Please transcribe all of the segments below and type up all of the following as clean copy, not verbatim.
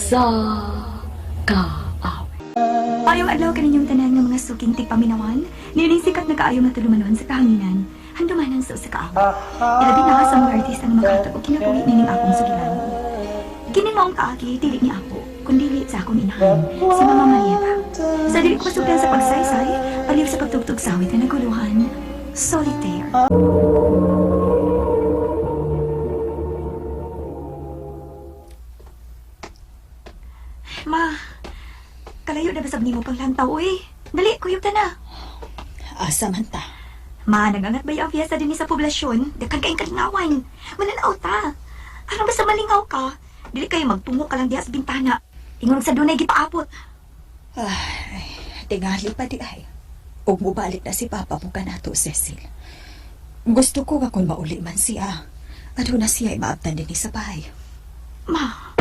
Usa ka awit. Payong adlaw kaninyong tanan nga mga suking tigpaminawan, niining sikat na kaayo nga tulumanon sa kahanginan, handumanan sa usa ka awit. Ilabi na sa mga artista nga makahatag og kinabuhi nining akong sugilan. Kini maong kaagi dili ni ako, kundili sa akong inahan, si Mama Marieta. Sa dili ko masugdan sa pagsaysay, aliw sa pagtugtog sa awit nga naguluhan, Solitaire. Ma, kalayo na basab nimo pang lantaw, uy. Dali, kuyog ta na. Asa man ta? Ma, nagangat ba yung fiesta din sa poblasyon? Dakan kayong kalingawan. Mananaw ta. Aron basta malingaw ka? Dili kayo magtungo ka lang diha sa bintana. Ingon sa dunay gipaabot. Ay, tingali pa di ay. Ug mubalik na si Papa mo kanato, Cecil. Gusto ko nga kung mauli man siya. Aduna siya ay maabtan din sa bahay. Ma,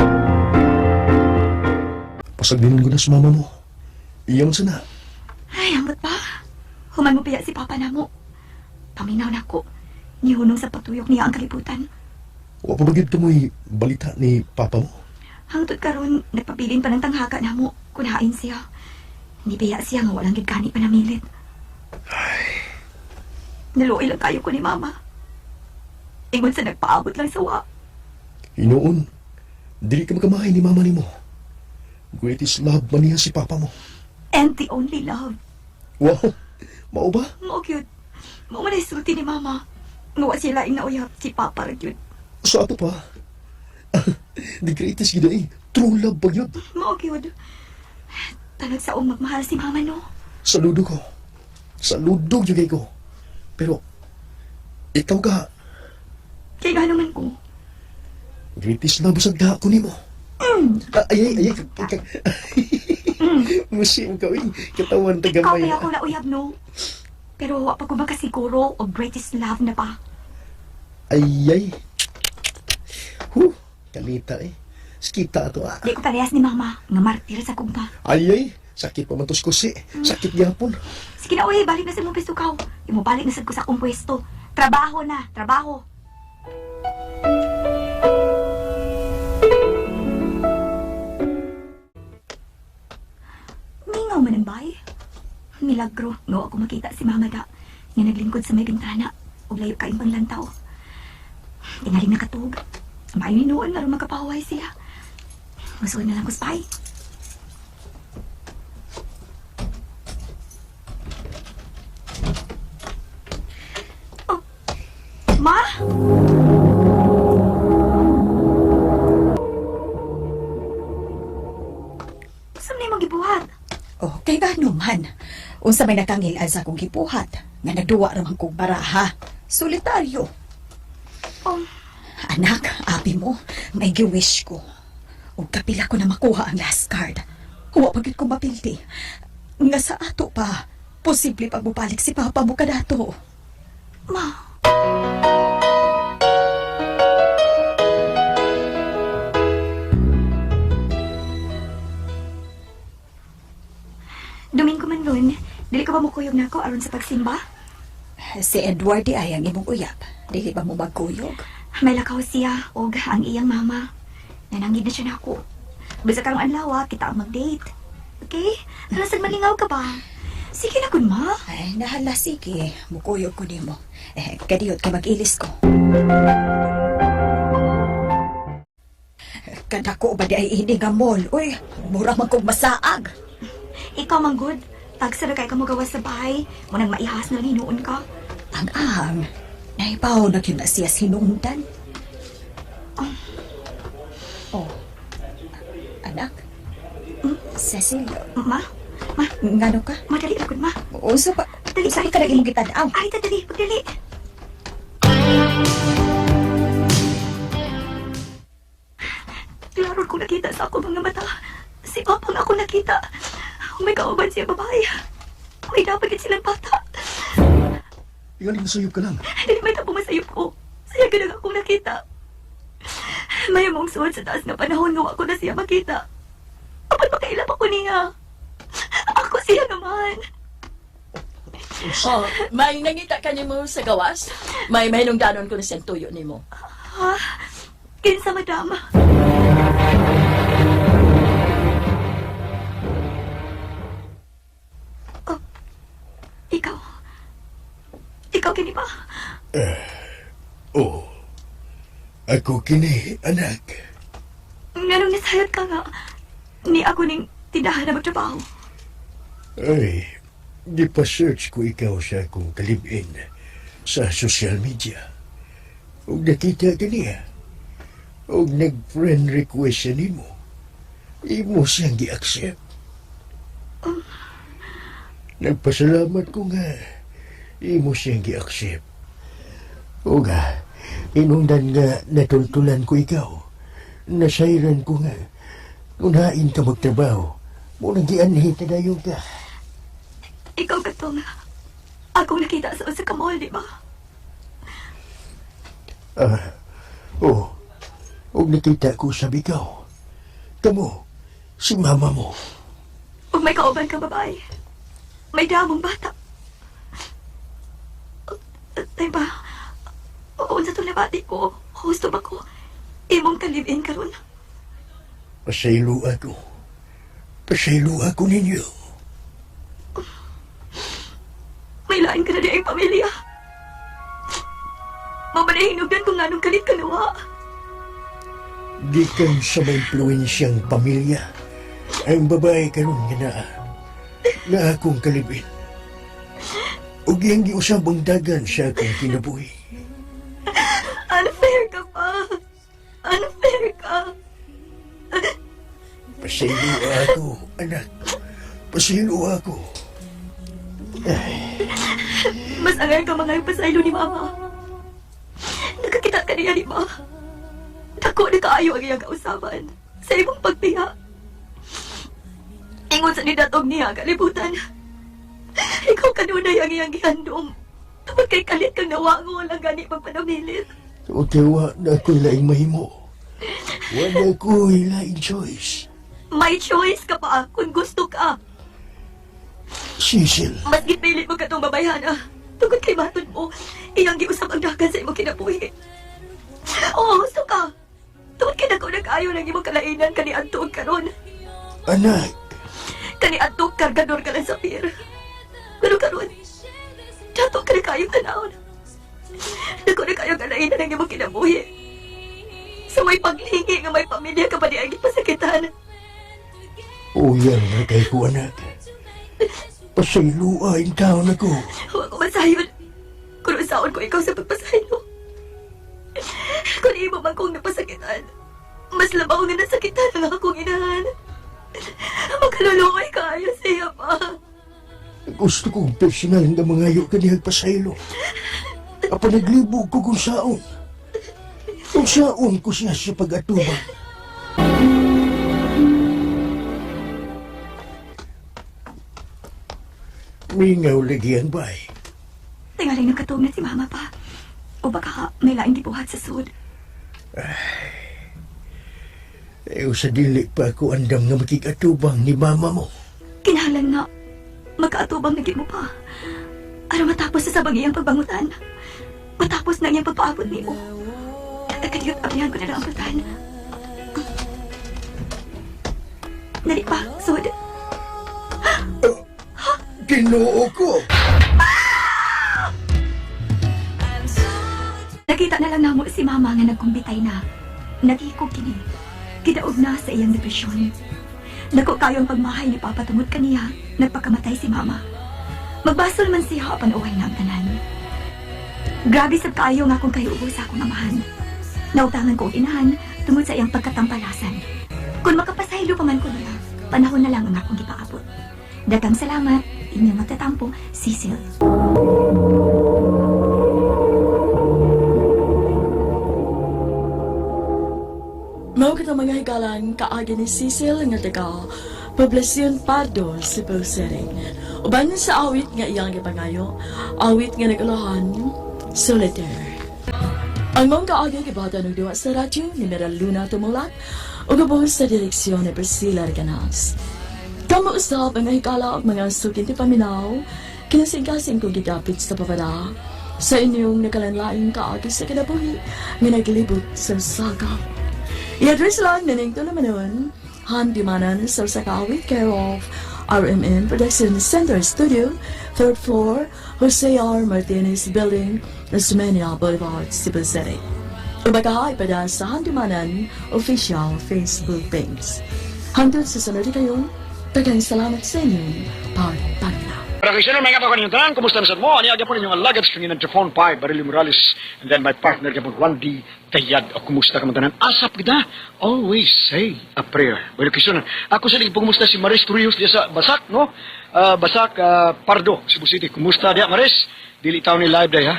Pasagdinon ko na sa mama mo. Iyon sa na. ay, ambot pa. Human mo piya si Papa namo. Paminaw na ko. Nihunong sa pagtuyok niya ang kalibutan. Wa pa ba gyud kamoy balita ni papa mo? Hangtod karon nagpabilin pa ng tanghaka namo. Kunain siya. Nibiya siya nga walang gid gani panamilit. Naluoy lang kayo ko ni Mama. Ingon sa nagpaabot lang sa wa. Hinuon, dili ka makamahay ni mama nimo. Greatest love man niya si papa mo. And the only love. Wow, mao ba? Mao gyud. Mao man ay sulti ni Mama. Nga wa siya laing nauyab si Papa ra gyud. Sa ato pa. The greatest gyud ay true love ba gyud? Mao gyud. Tanag sa magmahal si Mama no. Saludo ko. Saludo gyud kay ko. Pero ikaw ka, Kay ngano man ko. greatest love sa ko nimo. Ah, ay, ay, ay, ay, Musi mo ka, uy. Katawan Ikaw tagamay. pa ako nauyab no. Pero wa pa ko makasiguro og greatest love na pa. Ay, ay. Huh, kalita eh. Skita ato ah. Di ko parehas ni Mama nga martir sa kugma. Ay, ay. Sakit pa man tos kusi. Sakit gyapon. Sige na, uy, balik na sa mong pwesto kaw. Imo balik na sad ko sa akong pwesto. Trabaho na, trabaho. Mingaw man ang bay. Milagro, no ako makita si Mama da. Nga naglingkod sa may bintana. Ug layo kaayong panglantaw. Tingaling nakatug. Maayo ni noon, aron makapaway siya. Musuod na lang ko sa bay. Oh, Ma? Saan na yung gibuhat? Oh, kay ngano man. Unsa may nakangil-an sa akong gibuhat nga nagduwa ra man kog baraha. Solitaryo. Oh, Anak, abi mo, may giwish ko. Ug kapila ko na makuha ang last card. Wa pa gyud ko mapildi. Nga sa ato pa, posible pag mobalik si Papa mo kadato. ma. Domingo man ron, dili ka ba mukuyog nako aron sa pagsimba? Si Edward di ay ang imong uyab. Dili ba mo magkuyog? May lakaw siya og ang iyang mama. Nanangid na siya nako. Bisa karong adlaw kita ang mag-date. Okay? Ano sad malingaw ka ba? Sige na kun ma. Ay, nahala, sige. Mukuyog ko nimo. Eh, kadiyot kay mag-ilis ko. Kadako ba di ay ini nga mall? Uy, mura man kog masaag. Ikaw man good. Tagsa ra kay ka mogawas sa bahay. Munang maihas na lang hinuon ka. Ang ang, naibaw na gyud na siya sinungdan. Oh, anak? Cecil, Ma? Ma, ngano ka? madali ra kun ma. Unsa pa? Dali, Unsa dali, pa ka dali. imong gitanaw? Ay, ta, dali, pagdali. Klaro ko nakita sa ako mga mata. Si Papang ako nakita. May kauban siya babae. May dapat silang bata. Ingaling nasayop ka lang. Dili may tapo masayop ko. Siya ganang akong nakita. May mong suod sa taas na panahon nga wa ko na siya makita. Apan makailap ako niya. Ako siya naman. Oh, may nangita ka nimo sa gawas? May mahinungdanon ko na siyang tuyo nimo. Ha? Kinsa, madam? Oh, ako kini, anak. Nganong nasayod ka nga, ni ako ning tindahan na magtrabaho. Ay, di pa search ko ikaw sa akong kalibin sa social media. Ug nakita ka niya. Ug nag-friend request siya nimo. Imo siyang gi-accept. Nagpasalamat ko nga imo siyang gi-accept. Ug inungdan nga natultulan ko ikaw. Nasayran ko nga unain ka magtrabaho. Munang gianhi ta dayon ka. Ikaw katong akong nakita sa usa ka mall, di ba? Ah, oh, ug nakita ko sa ikaw. Kamo, si mama mo. Ug may kauban ka babae. May damong bata. Tay ba? Unsa tong nabati ko? Husto ba ko? Imong kalibin karon. Pasaylo ako. Pasaylo ako ninyo. May lain ka na di ang pamilya. Mamalahinugdan kung anong kalit ka nawa. Gikan sa may impluensyang pamilya, ang babae karon nga naa, na akong kalibin. Ug iyang giusab ang dagan sa akong kinabuhi. Unfair ka pa. Unfair ka. Pasaylo ako, anak. Pasaylo ako. Mas angay ka mga yung pasaylo ni Mama. Nakakita ka niya, di ba? Dako na kaayo ang iyang kausaban sa imong pagbiya. Ingon sa nidatog niya ang kalibutan. Ikaw kanunay ang iyang gihandom. Tungod kay kalit kang nawango lang gani pagpanamilit. Okay, wa na ako'y laing mahimo. Wa na ako'y laing choice. May choice ka pa kung gusto ka. Cecil, Mas gipilit mo katong babayhana. Tungod kay matod mo, iyang giusap ang dagan sa imong kinabuhi. Oo, gusto ka. Tungod kay dako nag-ayo ng imong kalainan kani adto og karon. anak, Kani adto kargador ka lang sa pier. Pero karon, dato ka na kayo tanawon. Dako na kayo kalainan ng imong kinabuhi. Sa may paglingi nga may pamilya ka pa di ay gipasakitan. uyang na kay ko, anak. Pasayloa in taon ako. Huwag ko masayon. Kung usaon ko ikaw sa pagpasaylo. Kung imo man kong napasakitan, mas labaw nga nasakitan ang akong inahan. Makalulukoy kaayo siya pa. Gusto kong personal nga mangayo ka niyang pasaylo. Apa naglibog ko kung saon. Kung saon ko siya sa pag-atubang. Mingaw lagi ang bay. Tingaling nagkatuog na si mama pa. O baka may laing gibuhat sa sud. Eh, sa dili pa ako andam nga makikatubang ni mama mo. Kinahanglan nga, magkaatubang na gid mo pa. Aron matapos sa sabang iyang pagbangutan. Matapos na ang iyang pagpaabot nimo. Tatakadiyot ablihan ko na lang ang pultahan. Dali pa, sud. Ginoo ko! Nakita na lang namo si mama nga nagkumbitay na. Naghikog kini. Kidaog na sa iyang depresyon. Dako kayo ang pagmahay ni Papa tungod kaniya, nagpakamatay si mama. Magbasol man siya apan uway na ang tanan. Grabe sab kaayo nga akong kahiubo sa akong amahan. Nautangan ko og inahan tungod sa iyang pagkatampalasan. Kung makapasaylo pa man ko niya, panahon na lang ang akong gipaabot. Daghang salamat, inyong magtatampo, Cecil. Mao kita mga higalan kaagi ni Cecil nga taga Poblacion Pardo, Cebu City. Uban sa awit nga iyang gipangayo, awit nga nag-ulahan, Solitaire. Ang mong kaagi gibata ng duwa sa radyo ni Meral Luna Tumulak ug ubos sa direksyon ni Priscilla Reganas. Kamo usab ang higala og mga sukin ti paminaw, kinasingkasing kong gidapit sa babala sa inyong nakalanlaing kaagi sa kinabuhi nga naglibot sa saga. I-address lang na ning tulamanon, Handumanan sa usa ka awit, care of RMN Production Center Studio, 3rd floor, Jose R. Martinez Building, Osmeña Boulevard, Cebu City. Ubagahay pa da sa Handumanan official Facebook page. Hangtod sa sunod kayon, daghang salamat sa inyong pagpaminaw. Para kay Senor, may nga pa tanan, kumusta na sad mo? Ani agya po ninyong alagad sa kanginan Trifon 5, Barilio Morales, and then my partner gyapon Randy Tayad. O kumusta ka man tanan? Asap kita. Always say a prayer. Bueno, kay Senor, ako sa ligpong kumusta si Maris Torrijos diya sa Basak, no? Basak, Pardo, Cebu City. Kumusta diya, Maris? Dili taon ni live day, ha?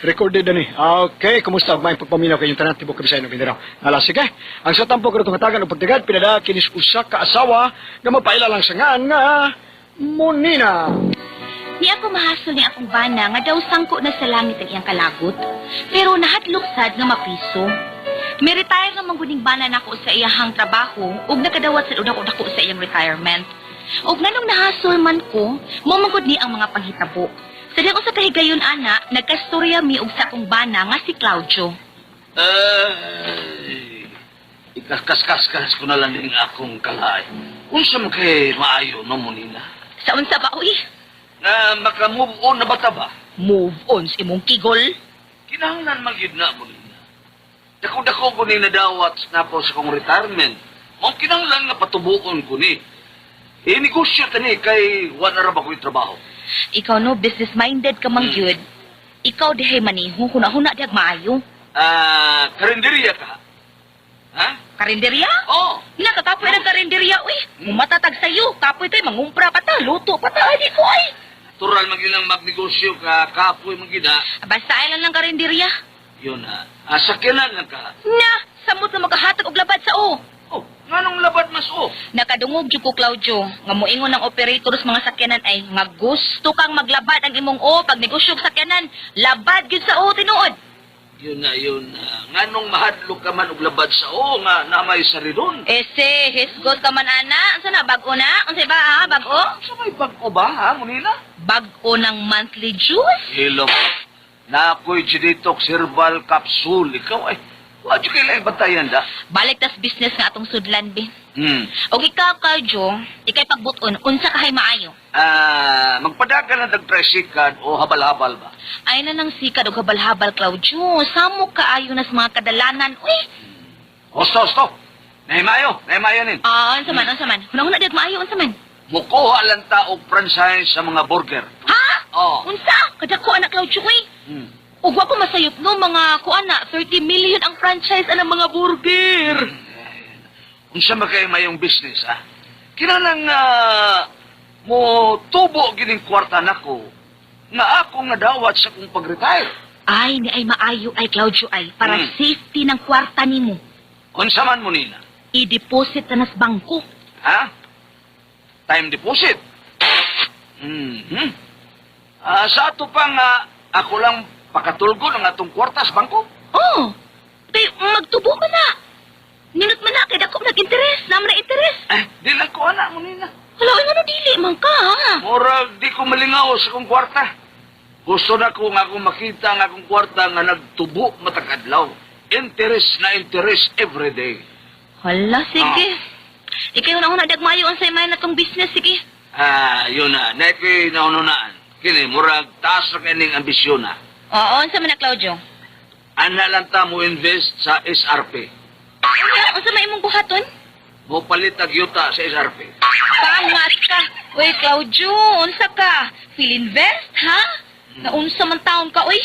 Recorded na ni. Okay, kumusta? May pagpaminaw kayong tanan, tibok kabisay ng Mindanao. Ala, sige. Ang sa tampo karong hatagan og pagdagad, pinada kinis usa ka asawa nga mapaila lang sa ngan nga Monina. Ni ako mahasol ni akong bana nga daw sangko na sa langit ang iyang kalagot. Pero nahadlok sad nga mapiso. May retire nga mangguning bana nako sa iyahang trabaho ug nakadawat sa dako dako sa iyang retirement. Ug nganong nahasol man ko, mo manggod ni ang mga panghitabo. Sa dihang usa ka higayon ana, nagkastorya mi og sa akong bana nga si Claudio. Ay, ikakaskas ko na lang din akong kalay. Unsa man kay maayo no mo nina? Sa unsa ba uy? Na maka-move on na bata ba? Move on sa imong kigol. Kinahanglan man gyud na mo nina. Dako-dako ko ni nadawat na po sa kong retirement. Mao kinahanglan nga patubuon ko ni. E negosyo tani kay wala ra ba ko'y trabaho. Ikaw no business minded ka man gyud. Ikaw dihay maniho huna-huna dihag maayo. Ah, karinderya ka. Ha? Karinderya? Oh, Nakakapoy ng karinderya, uy. Mumatatag sa'yo. Kapoy tayo, mangumpra pa ta, luto pa ta. Ay, di ko, ay. natural man gyud ang magnegosyo ka, kapoy man gyud ha. Basta ay lang ng karinderya. Yun ha. Ah, sakyanan lang ka. Na, samot na makahatag og labad sa o. Oh, nganong labad mas oh? Nakadungog jud ko, Claudio, nga moingon ng operator sa mga sakyanan ay nga gusto kang maglabad ang imong o pag negosyo og sakyanan, labad gyud sa o tinuod. Yun na, yun na. Nganong mahadlok ka man og labad sa o nga namay sa ridon. Ese, hisgot ka man ana, unsa na bag-o na? Unsa ba ha, bag-o? Sa may bag-o ba, ha, Munina? Bag-o ng monthly dues? Hilom. Nakoy detox herbal capsule. Ikaw ay, wa jud kay laing bantayan da. Balik tas business nga atong sudlan be. Og ikaw, Claudio, ikay pagbuton, unsa kahay maayo? Ah, magpadagan na dag tricycle o habal-habal ba? Ay na nang sikad og habal-habal, Claudio. Samo kaayo nas mga kadalanan. Uy, Hosto, hosto. Nahimayo, nahimayo nin. ah, unsa man, unsa man. Hunahuna diag maayo, unsa man. Mukuha lang ta og franchise sa mga burger. Ha? Oh. Unsa? Kadako anak Claudio, uy. Ug wa ko masayop no mga kuan na 30 million ang franchise anang mga burger. Unsa man kay mayong business, ah? Kinahanglan nga mo tubo gining kwarta nako nga akong nadawat sa kong pag-retire. Ay, ni ay maayo ay Claudio ay para safety ng kwarta nimo. Unsa man mo nina? I-deposit na nas bangko. Ha? Time deposit. Ah, sa ato pa nga ako lang pakatulgo ng atong kwarta sa bangko. Oh, kay magtubo man na. Ninot man na kay dako nag-interest, naman na interest. Eh, di lang ko ana mo nina. Hala, oy, ngano dili man ka ha? Murag di ko malingaw sa akong kwarta. Gusto na ko nga akong makita ang akong kwarta nga nagtubo matag adlaw. Interest na interest every day. Hala, sige. Ikay una-una dagmayo ang say na tong business, sige. Ah, yun na. Naiko'y naununaan. Kini, murag taas na kining ambisyon na. Oo, unsa man na Claudio? Ana lang ta mo invest sa SRP. Unsa, unsa may imong buhaton? Mo palit og yuta sa SRP. Pangat ka. Uy, Claudio, unsa ka? Philinvest, ha? Naunsa man taon ka, uy?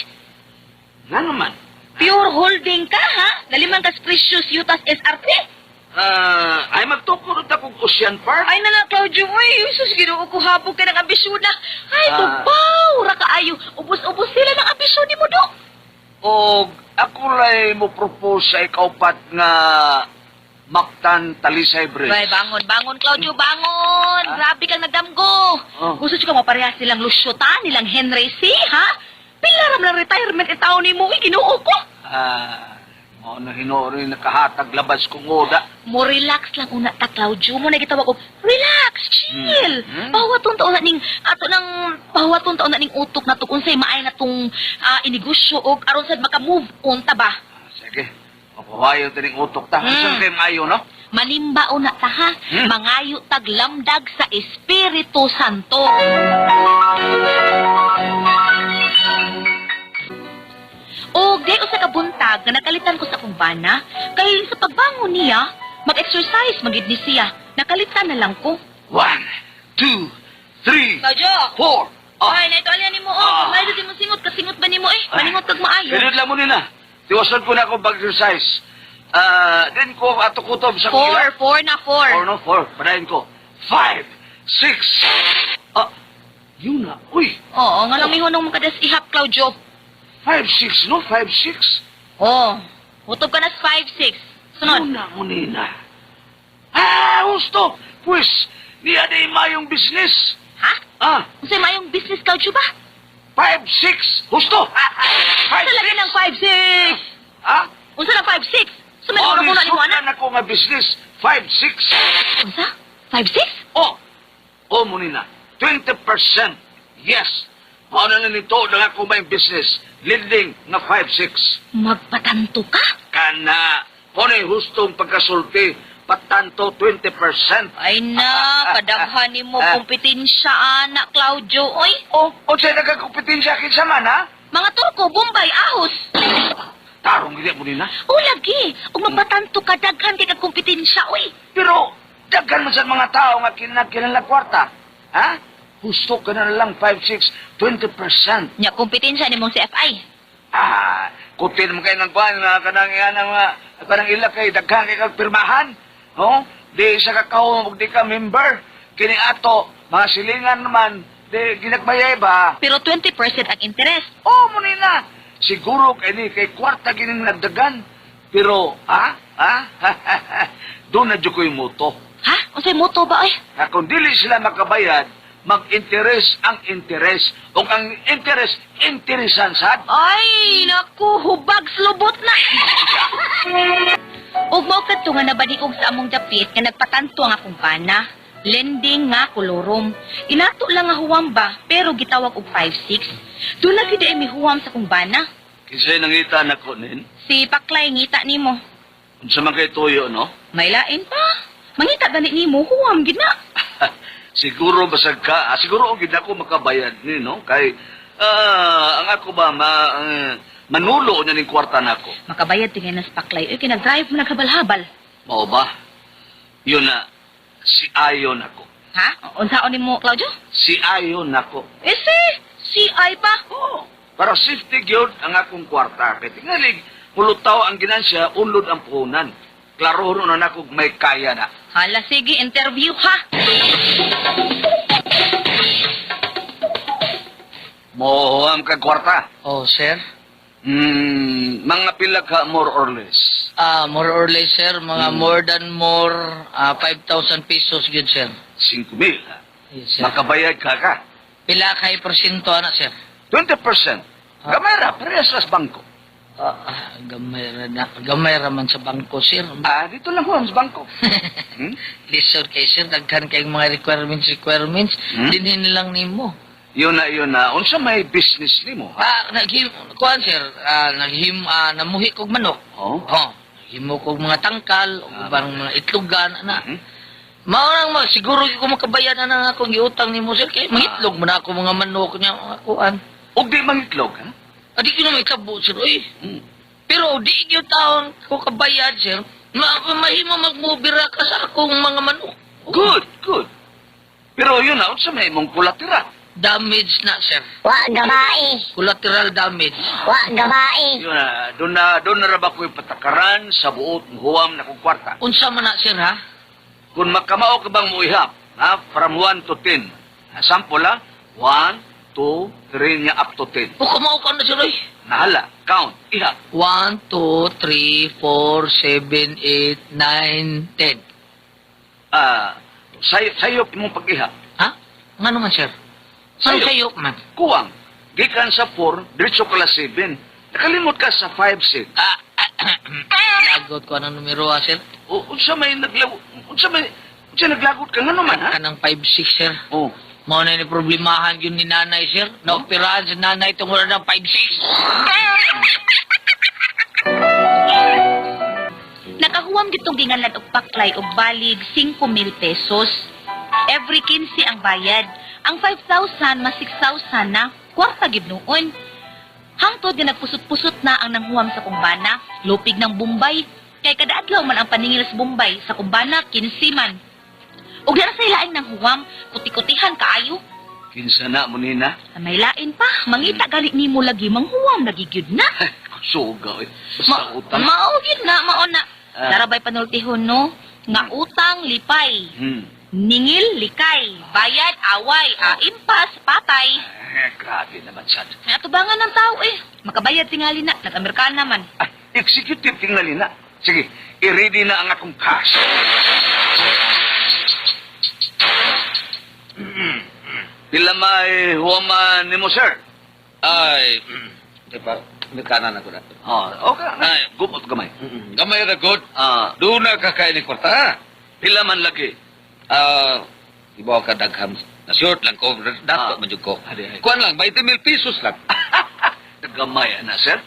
Nga naman. Pure holding ka, ha? Daliman kas precious yutas SRP. Ah, ay magtukod ta kog Ocean Park. Ay na na, Claudio, uy. Sus, ginoo ko habog ka ng ambisyon na. Ay, tubaw, ra kaayo. Ubos-ubos sila ng ambisyon ni mo, do. Og ako lay mo propose sa ikaupat nga Mactan Talisay Bridge. Bay, bangon, bangon, Claudio, bangon! Grabe kang nagdamgo! Oh. Gusto ka maparehas nilang Lucio Tan, nilang Henry C, ha? Pila ram lang retirement itaw ni mo, uy, ginoo ko! Ah, mao na hinuoy nakahatag labas kong oda. Mo relax lang una ta, Claudio. Mo na gitawag og relax, chill. Pahuwaton taon na ning ato nang pahuwaton taon na ning utok na to unsay maay na tong inegosyo og aron sad maka-move on ta ba. Sige. Mapawayo tining utok ta. Unsa kay maayo no? Malimba una ta ha. Hmm? Mangayo taglamdag sa Espiritu Santo. O di usa ka buntag nga nakalitan ko sa akong bana, kay sa pagbangon niya, mag-exercise magid ni siya. Nakalitan na lang ko. One, two, three, Claudio! four. Ah, Ay, naito alyan nimo oh. Ah. May di mo singot kasingot ba nimo eh? Maningot kag maayo. Ganun lang mo nila. Tiwasan ko na akong pag-exercise. Ah, din ko ato kutob sa Four, four na four. Four, no? Four. Padayon ko. Five, six. Ah, yun na. Uy, Oo, nga lang mihunong mo kadas ihap, Claudio. five, six, no? Five, six. Oo. Hutob ka na sa 5-6. Sunod. Yun na, munina. Ah, gusto. Pwes, niya na mayong business. Ha? Ah, Unsay mayong business, Claudio ba? five, six. Gusto. Five, Unsa lagi six. ng 5-6? Ah? Unsa lang 5-6? Sumay ko na ni mo na ko nga business. Five, six. Unsa? 5-6? Oh, oh, munina. 20%. Yes. Mao na lang nito na ako may business. Lending nga 5-6. Magpatanto ka? Kana. Kung hustong pagkasulti, patanto 20%. Ay na, padaghan nimo kompetensya ana, Claudio. Oy, Oh, unsay nagkakompetensya kinsa man, ha? mga Turko, Bombay, ahos. Tarong gid mo nina. O lagi, ug magpatanto ka daghan kay kag kompetensya, oy. Pero daghan man sa mga tao nga kinahanglan kwarta. Ha? Husto ka na lang 5 6 20%. Nya kompetensya nimong CFI. Ah, kutin mo kayo ng kuan nga kanang nga nga kanang ila kay daghan kay kag pirmahan. No? Di sa kakao ug di ka member. Kini ato mga silingan naman di ginagbayay ba? Pero 20% ang interest. Oh, mo nina. Siguro kay ni kay kwarta gining nagdagan. Pero ha? Ha? Doon na jud ko'y moto. Ha? Unsay moto ba oy? Na kung dili sila makabayad, mag-interest ang interest. O ang interest, interesan sad. Ay, naku, hubag slubot na. Ug mao kadto nga nabaniog sa among dapit nga nagpatanto ang akong bana. Lending nga kolorom. Inato lang nga huwam ba, pero gitawag og 5-6. Doon na gid ay mihuwam sa akong bana. Kinsay nangita nako nin? Si Paklay ngita nimo. Unsa man kay tuyo, no? May lain pa. Mangita gani nimo huwam gid na. Siguro basag ka, siguro og gid ako makabayad ni, no? Kay ang ako ba manulo na ning kwarta nako. Makabayad tingin na sa Paklay. Uy, kinag-drive mo naghabal-habal. Mao ba? Yun na si ayon ako. Ha? Unsaon nimo, Claudio? Si ayon nako. Eh, si ay pa. Oo. Para safety gyud ang akong kwarta. Kay tingali hulutaw ang ginansya, unlod ang puhunan. Klaro na nako may kaya na. Hala, sige, interview ha. Mohuam ka kwarta. Oh, sir. Mga pila ka more or less. Ah, more or less, sir. Mga more than more, 5,000 pesos yun, sir. 5,000. Yes, sir. Makabayad ka ka. Pila kay porsyento, ana, sir? 20%. Gamay ra, parehas ra sa bangko. Gamay ra na, gamay ra man sa bangko, sir. Ah, dito lang huwag sa bangko. Hmm? Lisod kay sir, daghan kayong mga requirements, requirements. Hmm? Dinhin nilang nimo. Yun na, yun na. Unsa may business nimo, ha? Ah, naghim, kuan sir, naghim, namuhi kog manok. Oh. Oh, naghimo kog mga tangkal, ug ubang mga itlogan, ana. Mhm. Mao nang siguro gyud ko makabayad na nga akong giutang nimo sir kay mangitlog man ako mga manok niya mga kuan. Ug di mangitlog, ha? Adi ko na may tabo sir oy. Hmm. Pero di gyud taon ko kabayad sir. Mahimo magmubira ka sa akong mga manok. Good, good. Pero yun na, unsa may imong collateral? Damage na sir. Wa gabae, Collateral damage. wa gabae. Yun na, doon na ra ba ko'y patakaran sa buot ng huwam na kong kwarta. Unsa man na sir ha? Kung makamao ka bang muihap, ha, from 1 to 10. Ha, sample ha, 1, 2, 3 niya up to 10. O kamao ka na sir oy. Nahala, count, ihap. 1, 2, 3, 4, 7, 8, 9, 10. Ah, sayop imong pag-ihap. Ha? Ngano man sir? Ano Sayop. sayop man? Kuwang, gikan sa 4, diretso ka la 7. Nakalimot ka sa 5, 6. Ah, lagot ko anong numero ha, sir. O, unsa may naglaw, unsa may, unsa naglagot ka ngano man, ha? Kanang 5-6, sir. Oh, Mao na ni problemahan yun ni nanay, sir. Naoperahan si nanay tungkol ng 5-6. Nakahuwam nanghuwam gitong ginganlan og paklay og balig 5,000 pesos. Every 15 ang bayad. Ang 5,000 mas 6,000 na, kwarta gid noon. Hangtod nga nagpusot-pusot na ang nanghuwam sa kumbana, lupig ng Bombay. Kay kada adlaw man ang paningil sa Bombay, sa kumbana 15 man. Ug dara sa ilaing nanghuwam, kuti-kutihan kaayo. Kinsa na mo nina? Sa may lain pa, mangita gali nimo lagi manghuwam lagi gyud na. Suga eh. Basta utang. Mao gyud na, mao na. Ah. Darabay panultihon no, nga utang lipay. Ningil likay, bayad away, Oh. impas patay. Eh, grabe naman sad. Natubangan ng tao eh. Makabayad tingali na, nag-Amerikana man. Ah, executive tingali na. Sige, i-ready na ang akong cash. Pila may huwaman nimo, sir? Ay, di ba, Amerikana na ko na. Oh, okay. Ay. Gumot gamay. Gamay ra good. Ah, Doon na kakain ni kwarta. ha? pila man lagi. Ah, ibaw ka dagham. Na short lang ko, dato Ah. man jud ko. Adi, ay. Kuan lang, 20 mil pesos lang. Gamay na, sir.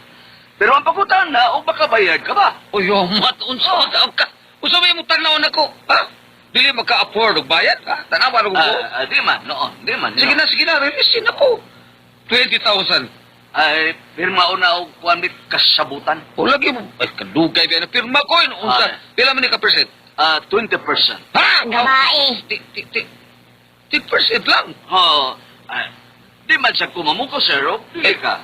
Pero ang pagutan na, o makabayad ka ba? Uy, mat, unsa Oh. man taon ka? Unsa may imong tan-awon ako? Ha? Dili maka-afford og bayad, ha? Tanawa ra ko. Ah, ah, di man, noon, di man. Sige na, sige na, release ako. 20,000. Ay, pirma na og kuan mit kasabutan. O lagi mo, ay kadugay ba na pirma ko yun. Unsa, Ah. pila man ni ka percent? Ah, 20%. Ha? Gabae. Ti, ti, ti, 10% lang. Oh, ay, di man sa kumamuko, sir, o pili ka.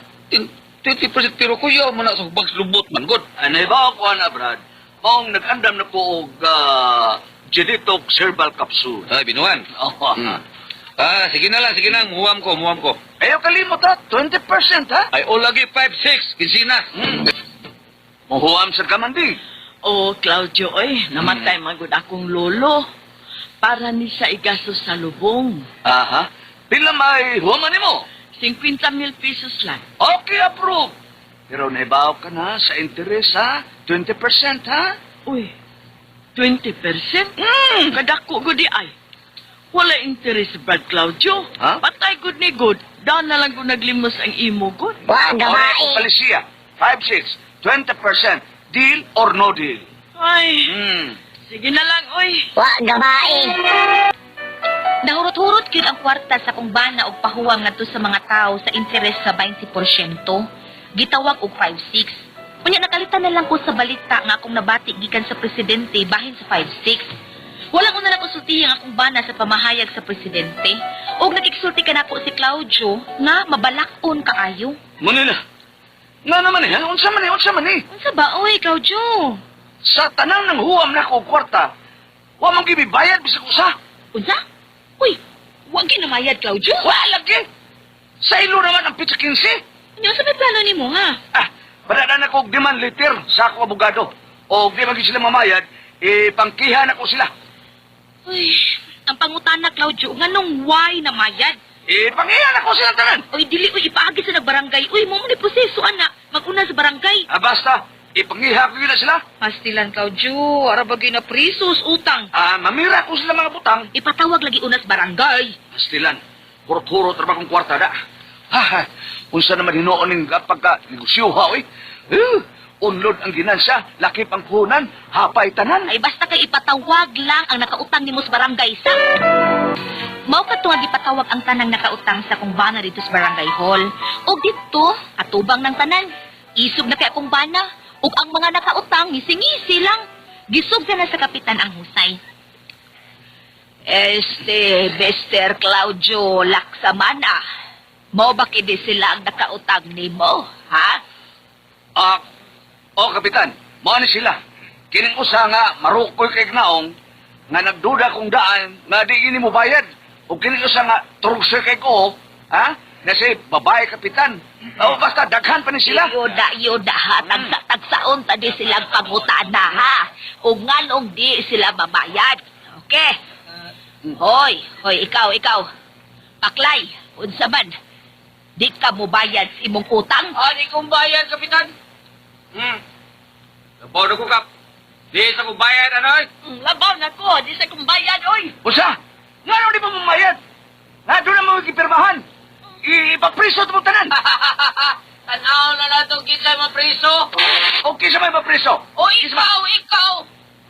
20% pero kuya mo na sa bags lubot man god. Ano ba ako na, Brad? Maong nag-andam na ko og Genetox herbal capsule. Ay, binuan. Oh. Ah, sige na lang, sige na. Muwam ko, muwam ko. Ayaw kalimot ha, 20% ha? Ay, o lagi 5-6, kinsina. Muhuam sa kamandi. Oh, Claudio, oy, namatay man gud akong lolo. Para ni sa igasto sa lubong. Aha. Pila may huwaman nimo? 50 mil pesos lang. Okay, approve. Pero naibaw ka na sa interest ha? 20% ha? Uy, 20%? Kadako gud di ay. Wala interest, Brad Claudio. Ha? Patay gud ni good. Daan na lang kung naglimos ang imo gud. Wa gabae. Palisiya, 5-6, 20%. Deal or no deal? Ay, sige na lang, oy. Wa gabae. Nahurot-hurot gyud ang kwarta sa kong bana og pahuwam ngadto sa mga tao sa interes sa 20%. Gitawag og 5-6. Unya nakalitan na lang ko sa balita nga akong nabati gikan sa presidente bahin sa 5-6. Wala ko na nakonsultihi ang akong bana sa pamahayag sa presidente. Og nagigsulti ka nako si Claudio nga mabalak-on kaayo. Muna na. Nga naman eh, ha? Unsa man eh, unsa man eh. Unsa ba oy Claudio? Sa tanan ng huwam na ko kwarta, wa man gibibayad bisag usa. Unsa? Uy, wa ginamayad Claudio. Wa lagi. Sa ilo naman ang pizza 15. Unya unsa may plano nimo ha? Ah, padada na ko og demand letter sa ako abogado. O di man gyud sila mamayad, eh, pangkihan ako sila. Uy, ang pangutana Claudio, nganong why namayad? Eh, pangkihan ako sila tanan. Uy, dili uy ipaagi sa nagbarangay. Uy, mo ni proseso ana. Maguna sa barangay. Ah, basta, ipanghiha ko yun na sila. Pastilan Claudio, ara bagay na prisos utang. Ah, mamira ko sila mga butang. Ipatawag lagi una sa barangay. Pastilan, hurot-hurot ra ba kong kwarta da? Ha, ha, unsa naman hinuon ning pagka negosyo ha, oy. Eh, unlod ang ginansya, lakip ang puhunan, hapay tanan. Ay basta kay ipatawag lang ang nakautang nimo sa barangay sa. Mao kadto nga gipatawag ang tanang nakautang sa kong bana dito sa barangay hall. Og didto, atubang ng tanan. Isog na kay akong bana. Ug ang mga nakautang ngisi-ngisi lang. Gisog na sa kapitan ang husay. Este, Mr. Claudio Laksamana. Mao ba kini sila ang nakautang nimo, ha? Ah, oh, kapitan, mao ni sila. Kining usa nga marukoy kay gnaong nga nagduda kong daan nga di ini mo bayad. O kining usa nga turugsoy kay ko, ha? Na si babae kapitan. Oh, basta daghan pa ni sila. Yoda, yoda ha. Tagsa, tagsaon ta di silang pangutana ha. O nganong di sila mabayad. Okay. Hoy, hoy, ikaw, ikaw. Paklay, unsa man. Di ka mobayad sa imong utang. Ah, di kong bayad, Kapitan. Labaw na ko, Kap. Di sa kong bayad, ano eh? Labaw na ko, di sa kong bayad, oy. Usa, ngano di pa mamayad? Nga doon ang mga gipirmahan. Ipapriso ito mong tanan. Tanaw na na itong kisay mapriso. Okay sa may mapriso. O ikaw, ikaw.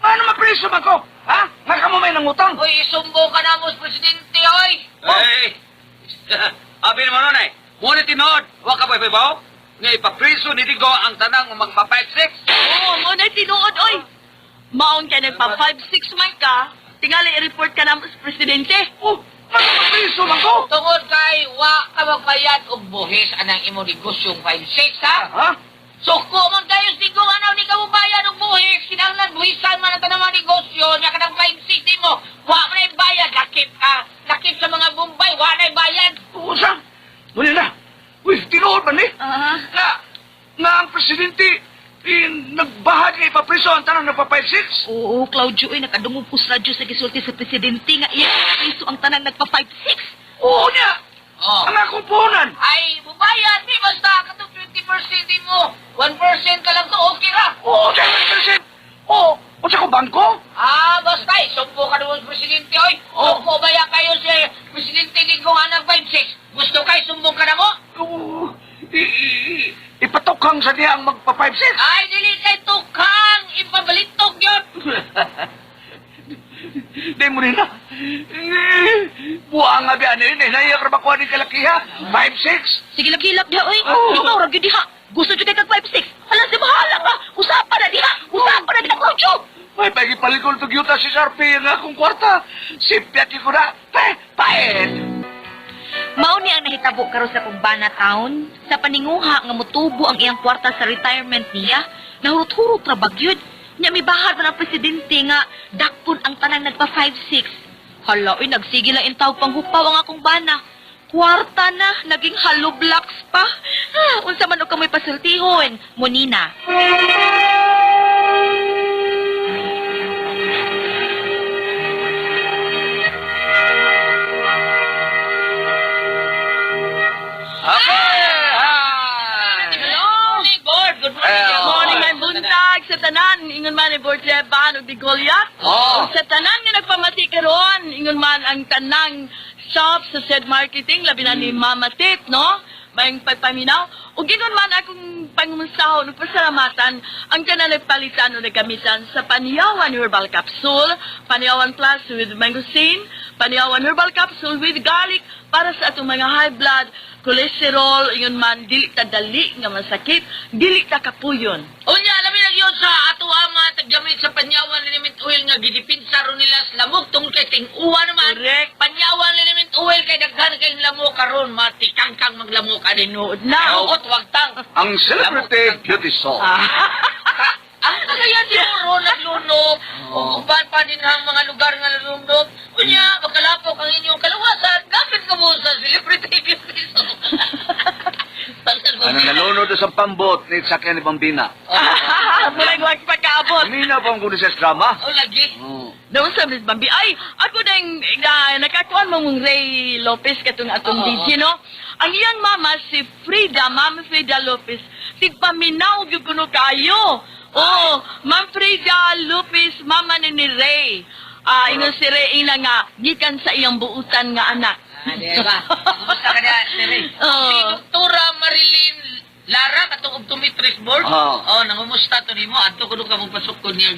Paano mapriso man ko? Ha? Nga kamo may nangutang? Uy, isumbo ka na mo, Presidente, oy! Hey! Abi naman nun eh. Ngunit tinood, wa ka ba ibabaw? Nga ipapriso ni Digo ang tanang magpa-5-6. Oo, mo na tinuod, oy. Maon kay nagpa 5-6 man ka, tingali i-report ka na sa presidente. Oh, paano mapriso man ko? Tungod kay wa ka magbayad og buhis anang imong negosyong 5-6, ha? Ha? Suko man kayo sigo ano ni ka bayad og buhis kinahanglan buhisan man ang tanang mga negosyo nya kanang 5-6 nimo wa man ay bayad lakip ka lakip sa mga Bombay wa na bayad. Usa? Muli na. Uy, tinuod man eh. Aha. Nga, nga ang presidente, eh, nagbahag nga ipapriso ang tanang nagpa-5-6. Oo, Claudio, oy, nakadungog ko sa radyo sa gisulti sa presidente nga iya priso ang tanan nagpa 5-6. Oo niya. Oh. Ang akong puhunan. Ay mubayad di basta katong 20% mo 1% ka lang to okay ra. Oo, 7%. Oo, o sa ko bangko? Ah, basta isumbo ka naman presidente oy. Oh. Suko baya kayo si presidente Digong anang 5-6. Gusto kay sumbong ka na mo? Oo, ipatukhang sa niya ang magpa-5-6. Ay dili kay tukang ipabalitok yun. Di mo rin na. Eh, buang nga biyan eh. Naiyak ra ba ko ni kalakiha? 5-6? Sige lap-hilap diha, oy. Oo. Ikaw ra gyud diha. Gusto jud kay kag 5-6. Hala si bahala ka. Usapan na diha. Usapan na diha, Claudio. May pagipalikol to gyuta si Sharpie ang akong kwarta. Sipyat ko na. Pe, paet! Mao ni ang nahitabo karon sa Kumbana Town sa paninguha nga motubo ang iyang kwarta sa retirement niya. Nahurot-hurot ra bagyod. Nya mibahad man ang presidente nga dakpon ang tanan nagpa 5-6. Hala, oy, nagsige lang intaw panghupaw ang akong bana. Kwarta na, naging hollow blocks pa. Ah, unsa man og kamoy pasultihon, Monina. Okay! Hi! Hello, board. Good morning. Eh, Good morning, may buntag sa tanan. Ingon man ni Bort Leban ug di Goliath. Oh. Ug sa tanan nga nagpamati karon, ingon man ang tanang shop sa said marketing labi na ni Mama Tit, no? May pagpaminaw. Ug ingon man akong pangumusahon ug pasalamatan ang tanan nagpalitan o nagamitan sa Paniyawan Herbal Capsule, Paniyawan Plus with Mangosteen, Paniyawan Herbal Capsule with Garlic para sa atong mga high blood, cholesterol, ingon man dili ta dali nga masakit, dili ta kapuyon. Unya, alam mo yun sa ato ang mga taggamit sa Panyawan Liniment Oil nga gidipinsa ron nila sa lamok tungkol kay ting-uwa naman. Correct. Panyawan Liniment Oil kay daghan kay lamok karon matikangkang maglamok ani. Tinuod na. Suot wag tang. Ang celebrity beauty soul. Ang kagayan siguro naglunok o uban pa din ang mga lugar nga nalunok. Unya, makalapok ang inyong kaluwasan. Gamit ka mo sa celebrity beauty soap. Ano nalunod sa pambot ni sakyan ni Bambina. Murag wag pagkaabot. Mina pa ang kuno sa drama. Oh, lagi. Oh. Doon sa Miss Bambi. Ay, ako dang nakakuan mo mong Ray Lopez katong atong Oo. DJ, no? Ang iyang mama, si Frida, Ma'am Frida Lopez, tigpaminaw gyud kuno kayo. Oo, Ma'am Frida Lopez, mama ni Ray. Ah, ingon si Ray ina nga gikan sa iyang buutan nga anak. Ah, di ba? Kumusta ka niya, Siri? Oo. Si Doktora Marilyn Lara, katong optometrist board. Oo. Oh, nangumusta to nimo. Adto ko ka mong pasok ko niya.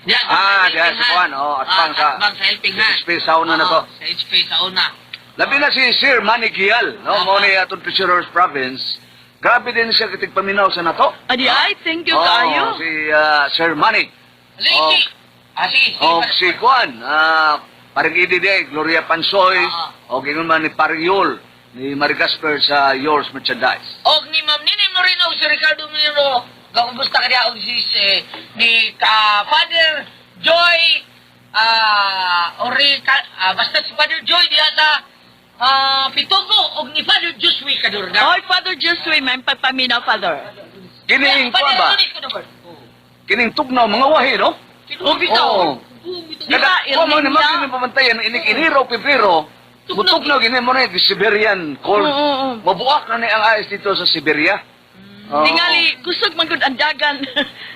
Diya, Ah, diya sa kuwan, oh, atbang Ah, sa- atbang sa helping hand. HP sa una na to. Oo, Sa HP sa una. Labi na si Sir Manny Gial, no? Aha. Mo ni atong Treasurer's Province. Grabe din siya kitig paminaw sa nato. Adi ay, thank you Oh, kaayo. si ah, Sir Manny. Lady! Ah, sige, sige. O si Juan, parang idi di, Gloria Pansoy, Ah. o gingon man ni Parang Yul, ni Marie Gasper sa Yours Merchandise. Og ni Ma'am Nini Moreno og si Ricardo Moreno, gakumusta ka niya og si ni ka Father Joy ori ka, basta si Father Joy diha sa Pitugo og ni Father Josue Cadorna. Oy, Father Josue, may pagpaminaw, Father. Kining kuan ba? Father Johnny Cadorna. Kining tugnaw mga wahi, no? Oo, bitaw. Oo. Di ba, Kada, kuan mo Irminda? naman kini pamantayan, inig Enero, Pebrero, mutugnaw gini mo na yung Siberian cold. Oo, oo. Mabuak na ni ang ayos dito sa Siberia. Oo. Tingali, kusog man gud ang dagan.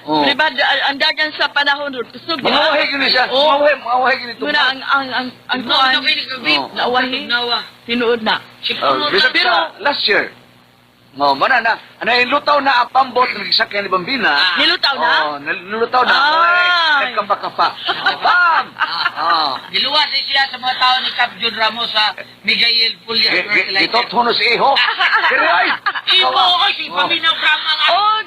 Oo. Di ba, ang dagan sa panahon ron, kusog. di Mga ba? wahi gini siya. Oo. Mga wahi, mga wahi gini Muna ang ang ang ang Tugnaw kuan. na kay ni Gabi. Oo. Nawahi. Tugnawa. Tinuod na. Oh, bisag Pero sa last year. No, mana na. Ano yung lutaw na ang pambot ng gisakyan ni Bambina. Nilutaw na? Oo, nilutaw na. Ay. Ay, nagkapa-kapa. Bam! Ah. Giluwas ni sila sa mga tao ni Cap John Ramos sa Miguel Pulya. Gitothono si Iho. Diri ay. Imo, oy, si Paminaw Brahma nga. Og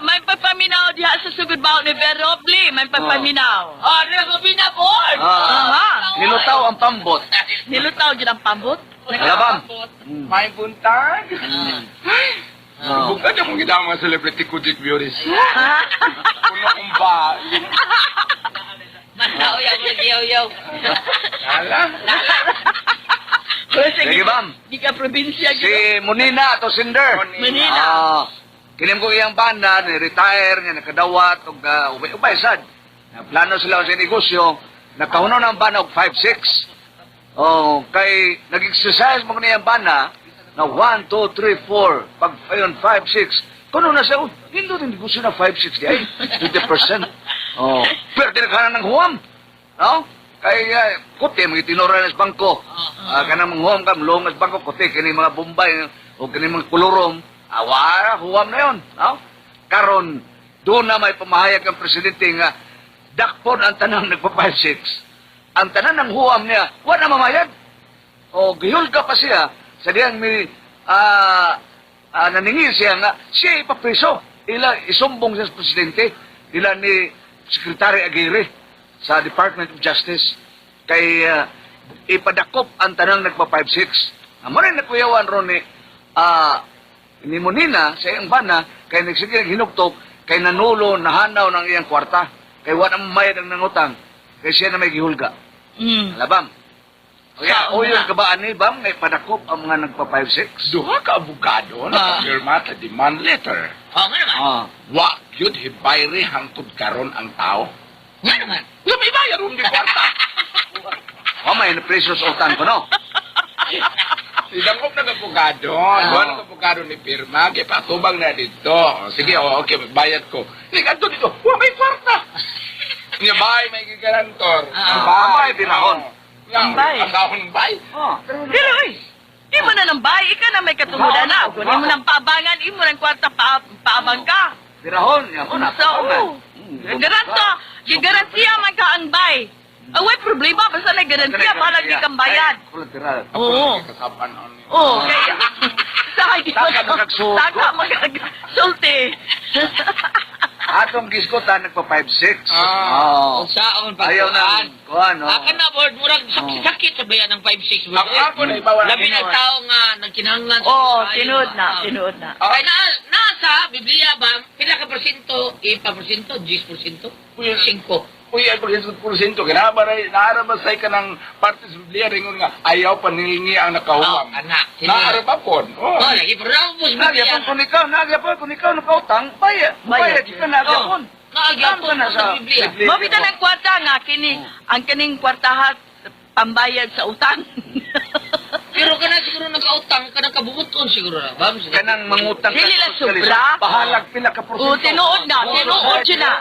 may pagpaminaw diha sa sugod baho ni Veroble, may pagpaminaw. Ah, oh, Paminaw board. Ah. Aha. Nilutaw ang pambot. Nilutaw gyud ang pambot. Alabam. May buntag. Oh. Bugad akong ginawa mga celebrity kujik beauties. Puno kong ba. Matao yaw, yaw, yaw. Ala. Sige, bam. Di ka probinsya Si Monina ato Cinder. Monina. Ah, kinim ko iyang banda, ni-retire, nga nakadawat, og ubay-ubay sad. Plano sila sa negosyo, nakahunaw na ang bana og 5-6. Oh, kay nag-exercise mo niya ang bana na 1, 2, 3, 4, pag ayun, 5, 6. Kuno na siya, oh, hindi rin negosyo na 5, 6 di ay, 20%. Oh, pero tinaghanan ng huwam. No? Kay kuti mga tinura na sa bangko. Ah, kanang mga huwam ka, mulong sa bangko, kuti kini mga Bombay o kini mga kolorom. Awara, huwam na yon. No? Karon doon na may pamahayag ang presidente nga dakpon ang tanang nagpa 5-6. Ang tanan ng huwam niya, wala mamayag. O gihulga pa siya sa diyang may naningil siya nga siya ipapriso. Ila isumbong siya sa presidente ila ni Secretary Aguirre sa Department of Justice kay ipadakop ang tanang nagpa 5-6. Amo rin nakuyawan ron ni ni Monina sa iyang bana kay nagsige hinugtok kay nanulo nahanaw ng iyang kwarta kay wala mamayad ang nangutang kay siya na may gihulga. Alabam. Kaya, o yun kabaan ni Bam, may padakop ang mga nagpa 5-6. Duha ka abogado nakapirma sa demand letter. Oh, nga naman. Ah. Wa gyud hibayri hangtod karon ang tao. Nga naman. Sa may bayar di kwarta. Oh, may preso sa utang ko, no? Sidangkop ng abogado. Duha ng abogado ni pirma kay patubang na dito. O, sige, oh, okay, bayad ko. Sige, adto dito. Wa may kwarta. Nya bay may gigarantor. Ah, bay, birahon. Nga, Bay. asahon bay. Oh. Pero oy, imo na ng bay, ika na may katungudan na. Kung imo nang paabangan, imo nang kwarta paabang ka. Birahon, yan ko na. Unsa oo. Garanto, gigarantiya man ka ang bay. Away problema basta na garantiya balag di kang bayad. Collateral. Oo. Kasapan on. Oo, kaya sa di Taka magkagsulti. Taka magkagsulti. Atong gisgutan nagpa 5-6. Ah. Oh. Unsaon Ayaw na. pagkuan. Kuan, oh. Aka na board murag sakit sakit sa bayan ng 5-6 board. Ang ako na ibawa Labi na tao nga nagkinahanglan sa Oo, Israel, tinuod na, ah. tinuod na. Kay na nasa Biblia ba pila ka porsyento, ipa porsyento, 10 porsyento, 5. Uy, ay pag porsyento, kinaba na naarabasay ka ng parte sa Biblia, ringon nga, ayaw panilngi ang nakahuwam. Oh, anak. Naaraba po. Oh. Oh, lagi pero na mo Nagyapon kung ikaw, nagyapon kung ikaw nakautang, bayad. Bayad. Bayad ka nagyapon. Nagyapon Saan ka na sa Biblia. Mabita ng kwarta nga kini ang kining kwartahat pambayad sa utang. Pero kana siguro nag-utang kanang kabubuton siguro na. Bam, siguro. Kanang mangutang Dili lang sobra. Bahalag pila ka porsyento. O tinuod na, tinuod siya na.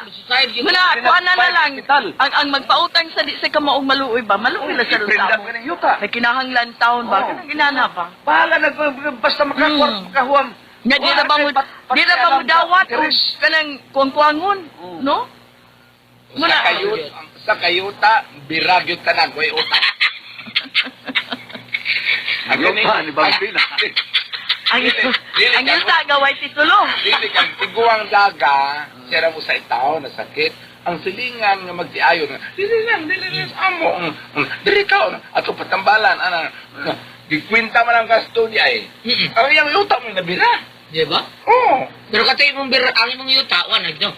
Muna, kuha na na lang. Ang magpautang sa di sa kamaong maluoy ba? Maluoy na sa Iprenda mo. ka ng yuta. May kinahanglan taon ba? Oo. Kanang inana ba? Bahala na basta makakwart, makahuam. Nga di na ba mo di na ba mo dawat o kanang kuwang-kuwangon, no? Sa kayut, sa kayuta, biragyot tanan, way utang. Ang yuta ni Bambina. Ang Dili, dili ang yuta gaway titulo. Dili kang tiguang daga, sira mo sa itaw na sakit. Ang silingan nga magtiayon, dili lang, dili lang, amo. Dili ka, ato patambalan, ana. Gikwinta man ang gasto di ay. Ang iyang yuta mo nabira. Di ba? Oo. Pero katay mong bir ang imong yuta, wa na gino.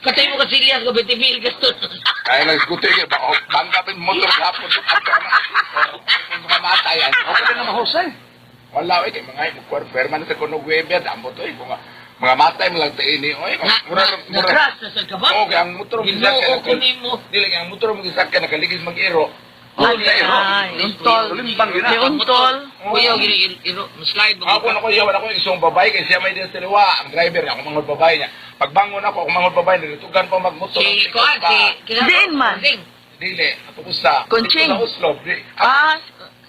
Katay mo kasilyas ko 20 mil gasto. Kaya nagkuti ka ba? Oh, bangga pa yung motor hapon. Ato na. Kung mamatay, ano? Okay na mahusay. Wala, eh, kay mga kwarper man sa kuno Weber, ambo to eh. Kung mga matay mo lang tayo ini, oy. Mura, Na crash na sa kabak. Okay, ang motor mo Ginoo ko nimo. Dili kay ang motor mo gisakyan nakaligis mag-iro. Ay, untol. Limbang yun Di untol. Kuya gini iro slide mo. Ako na ko yawan ako isang babae kay siya may din sa liwa. Ang driver niya, ako mangod babae niya. Pagbangon ako, ako mangod babae, nilitugan pa magmotor. Si kuan si Diin man. Dili, ato ko sa Kunching. dito sa Oslo. Di, Ah,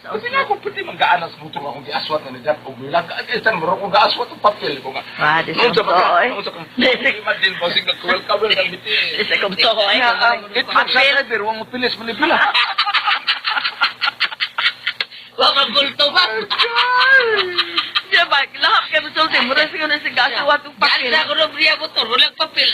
Kasi nga ako pwede magaanas mo itong akong giaswat na nidap og milak. At isan mo akong gaaswat og papel ko nga. Ah, di sa Unsa ba ka? oy. Unsa ka? Imagine ba sige kawel-kawel ng biti. Di sa kumtoy. Nga, ang itlog sa driver, wang pilis man pila. Wa magulto ba? Di ba, lahap kayo musulti. Mura siguro na sa gasuwat og papel. Ganda ko ng briya motor, walang papel.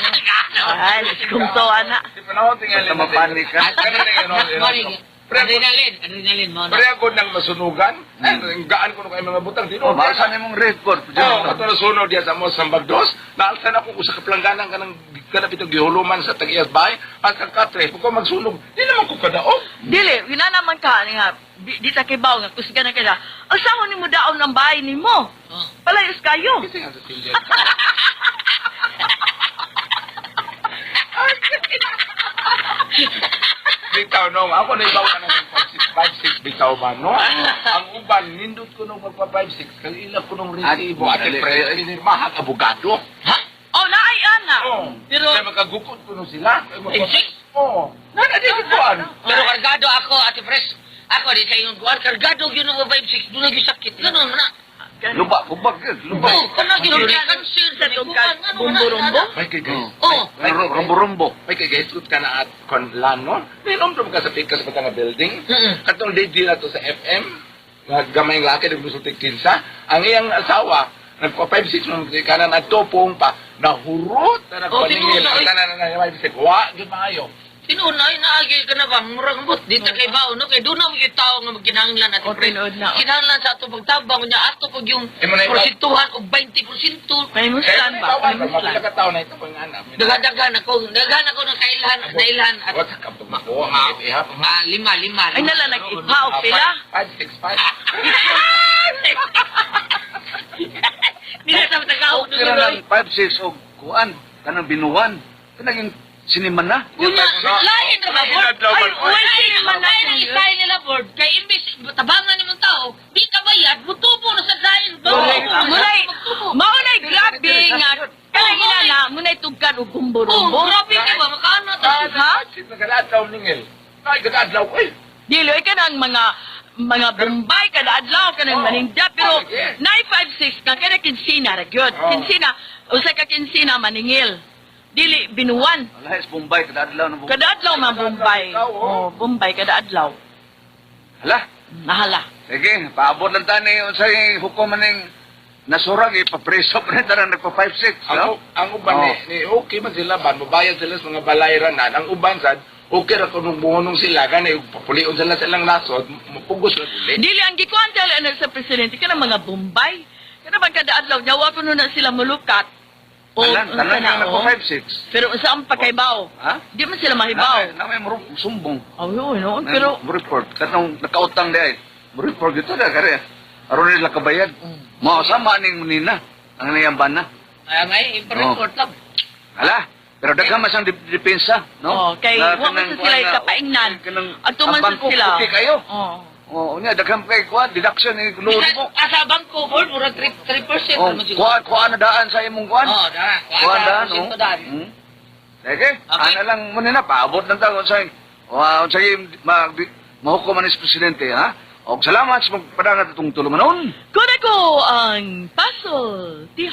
Ay, kumto, ana. Di panahon tingali. Basta mapanik ka. Ganun na yun. Adrenaline, adrenaline mo na. Pre ako nang masunugan. Ay, gaan ko nung kayo mga butang. Di Oh, maalsan imong record. Oo, kato na sunod diya sa mo sa Bagdos. Naalsan ako usa ka plangganan kanang kanang bitong gihuluman sa tag-iyas bahay at ang katre. Kung magsunog, di naman ko kadaog. Dili, wala naman ka nga di ta kibaw nga kusgan na kaya. Ang sahon nimo daon ang bahay nimo. Palayos kayo. Kasi nga sa silya. Bitaw no, ako na ibaw ka ng 5-6 bitaw ba no? Ang uban, nindot ko nung magpa 5-6, kay ila ko nung resibo at pre, pinirmahang abogado. Ha? Oh, naay ana. Oh, Pero kaya magkagukod ko nung sila. Six? Oo. Nana, di ko kuan. Pero kargado ako, Ate Pres. Ako di sa iyong kuan, kargado yun ang 5-6, doon ang sakit. Ganun na. Luba, kubag, luba. Oo, kanang yun, cancer, Sa tungkal, bumbo-rumbo? May kay guys. Oo. Rumbo-rumbo. May kay guys, ka na at konlano. Ninom ka sa pikas pa nga building. Katong lady na to sa FM, nga gamay ng laki, nagmusulti kinsa. Ang iyang asawa, nagpa 5-6 nung kanan at topong pa, nahurot na Oh, nagpaningil. tinuod, Ang tanan na na 5-6, wa, gyud maayo. Tinuod na, inaagi ka na ba? Murag mo, di ta kay bao, no? Kay doon na mga tao nga magkinahanglan at O, tinuod na, oh. Kinahanglan sa ato pagtabang, niya ato pag yung Eh, mo na iba- porsentuhan og 20%. May muslan ba? May muslan. Mapila ka tao na ito, pang anak. Daghan-daghan ako ng kailhan, nailhan at What's up, mo? Mga mga lima, lima. Ay nala nag-ipa og pila. 5, 6, 5. Nila sa matagaw. Tira ng 5-6 o kuan, kanang binuwan. Kanang siniman na. Unya, lain ra ba, board? Ay, uy, Lain man na lain ang style nila, board. Kay imbis tabangan nimong tao, di ka bayad, mutubo na sa lain. Munay, maunay grabe nga. Kanang inana, munay tugkan og Oh, bumbo-rumbo. grabe ka ba? Makaano ta? Ha? Nagaladlaw ningil. Ay, gagaadlaw ko eh. Dili ay kanang mga Bombay kada adlaw kanang maninda pero Oh, yeah. 956 ka kada kinsina ra gyud. Oh. Kinsina usa ka kinsina maningil. Dili binuwan. Wala, is Bombay, kada adlaw ng Bombay. Kada adlaw man Bombay. Ikaw, oh. Oh, Bombay kada adlaw. Hala, Nahala. sige, paabot lang tani unsay hukom maning nasurag ipapreso pa rin tanan nagpa 5-6. Ang, No? ang uban Oh. ni okay man sila ban, mobayad sila sa mga balayranan. Ang uban sad, okay ra kunong buhonong sila gani ug papulion sila sa ilang nasod, mapugos ra uli. Dili ang gikuan dali ana sa presidente kanang mga Bombay. Kana bang kada adlaw nyawa kuno na sila mulukat. O, Tanan, unsa tanan na, yung nagpa oh. 5-6. Pero unsa ang pagkaibaw? Ha? Di man sila mahibaw. Na may murong sumbong. Oh, yun, no? May Pero mo report katong nakautang di ay. Mo report dito na kare. Aron nila kabayad. Mao sama ning nina ang niyang bana. Ay, ngay, ipa-report lang. Hala, pero daghan man sang depensa, no? Oh, kay Na wa man kanang sa sila kuan na- kapaingnan. Kanang Adto man ang sa bangko, sila. puti kayo. Oh. Oh, unya daghan kay kuan deduction ni loan Bisan, mo. asa bangko, board, murag 3% Oh, naman siguro. kuan kuan na daan sa imong kuan. Oh, dara. Kuan daan, oh. Porsyento daan. Sige, Okay. ana lang muna na paabot lang ta unsay unsay mag mahukom man is presidente, ha? Og salamat sa magpadangat atong tulumanon. Kuna ko ang puzzle. Di